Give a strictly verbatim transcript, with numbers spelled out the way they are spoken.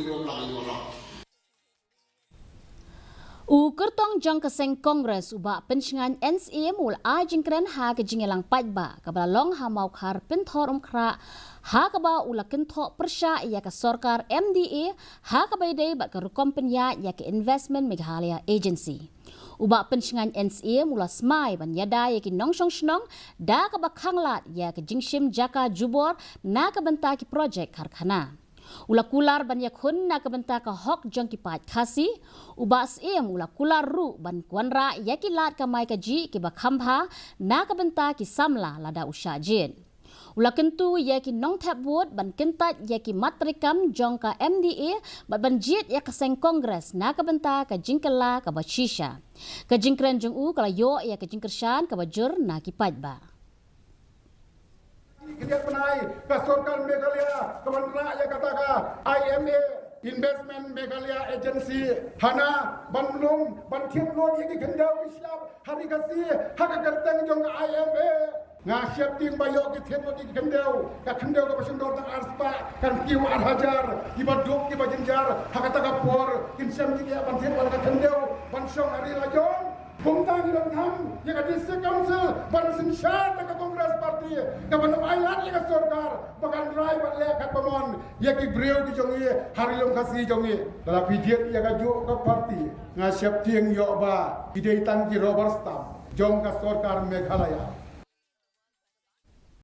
U kyrtong jong ka seng Congress u Bah Pynshngain N Syiem u la ai jingkren ha ka jingïalang paidbah kaba la long ha Mawkhar Pynthorumkhrah, ha kaba u la kynthoh pyrshah ïa ka sorkar M D A ha kaba ïadei bad ka rukom pynïaid ïa ka Investment Meghalaya Agency. U Bah Pynshngain N Syiem u la smai ban ïada ïa ki nongshong shnong da kaba khanglad ïa ka jingshim jaka jubor na ka bynta ki projek karkhana. U la kular ban ïakhun na ka bynta ka hok jong ki paid Khasi. U Bah Syiem u la kular ruh ban wanrah ïa ki lad kamai kajih kiba kham bha na ka bynta ki samla lada u shah jied. U la kyntu ïa ki nongthep vote ban kyntait ïa ki mat treikam jong ka M D A bad ban jied ïa ka seng Congress na ka bynta ka jingkylla kaba shisha. Ka jingkren jong u ka la ïoh ïa ka jingkyrshan kaba jur na ki paidbah. Ki dei pynai ka sorkar Meghalaya ka wanrah ïa kata ka I M A, Investment Meghalaya Agency, hana ban lum ban thied lut ïa ki khyndew ki shyiap ha ri Khasi ha ka kyrteng jong ka I M A. Nga sheptieng ba ïoh ki thied lut ïa ki khyndew, ka khyndew kaba shon dor tang ar spah kan kiew ar hajar, kiba duk kiba jynjar ha kata ka por kin shem jingeh ban thied lut ka khyndew ban shong ha ri la jong. Kumta ngi donkam ïa ka District Council ban synshar da ka Congress Party, kaban ai lad ïa ka sorkar ba kan rai bad leh katba mon ïa ki briew ki jong ngi ha Ri Lum Khasi jong ngi. Lada phi jied ïa kajuh ka party, nga sheptieng ïoh ba ki dei tang ki rubber stamp jong ka sorkar Meghalaya.